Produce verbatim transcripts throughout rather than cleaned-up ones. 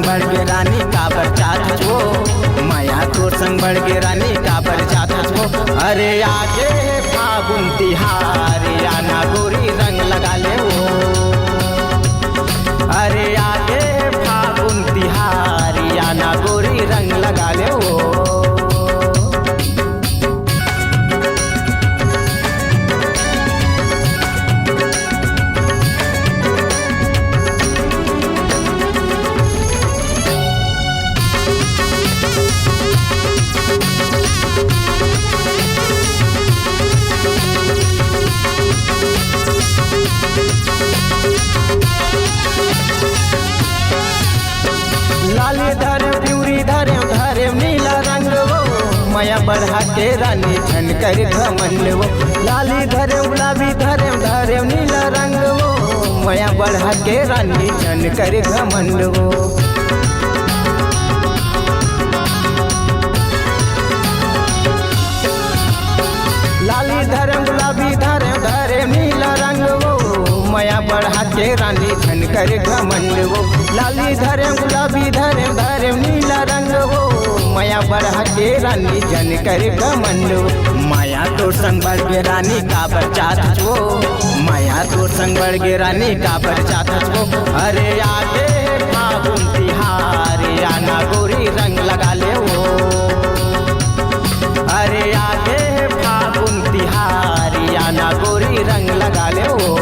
बढ़ गे रानी काबर जात हस वो, मया तोर संग बढ़ गे रानी काबर जात हस वो। अरे आगे हे फागुन तिहार, आना गोरी रंग लगा ले वो। अरे आगे हे फागुन तिहार, आना गोरी रंग लगा ले वो। लाली धरे पिवरी धरे धरे नीला रंग वो, मया बढ़ा के रानी झन कर घमंड वो। लाली धरे गुलाबी धरे धरे नीला रंग वो, मया बढ़ा के रानी झन कर घमंड वो। लाली धरे गुलाबी धरे धरे नीला रंग वो, मया बढ़ा के रानी झन कर घमंड वो। लाली धरे गुलाबी धरे धरे नीला रंग वो, मया बढ़ा के रानी झन कर घमंड वो। मया तोर संग बढ़ गे रानी काबर जात हस वो, मया तोर संग बढ़ गे रानी काबर जात हस वो। अरे आगे हे फागुन तिहार, आना गोरी रंग लगा ले वो। अरे आगे हे फागुन तिहार, आना गोरी रंग लगा ले वो।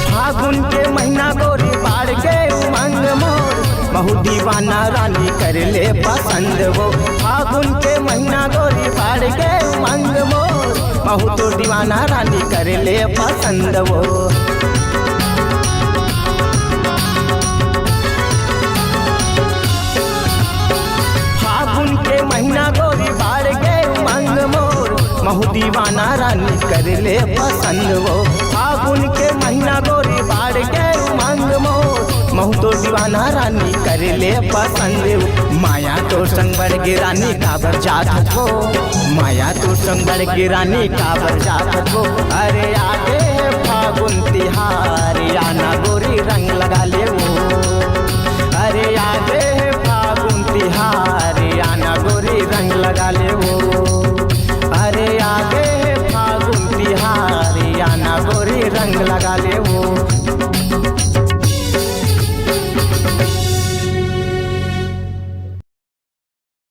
फागुन के महीना गोरी बाढ़ के उमंग मोर, महू दीवाना रानी कर ले पसंद वो। फागुन के महीना गोरी बाढ़ के उमंग मोर, महू तो दीवाना रानी कर ले पसंद वो। फागुन के महीना गोरी बाढ़ के उमंग मोर, महू दीवाना रानी कर ले पसंद वो। फागुन के महीना गोरी बाढ़ के उमंग मोर, महू तो दीवाना रानी कर ले पसंद वो। मया तोर संग बढ़ गे रानी काबर जात हस वो, मया तोर संग बढ़ गे रानी काबर जात हस वो। अरे आगे हे फागुन तिहार, आना गोरी रंग लगा ले वो। अरे आगे हे फागुन तिहार, आना गोरी रंग लगा ले वो। अरे आगे हे फागुन तिहार, आना गोरी रंग लगा ले वो।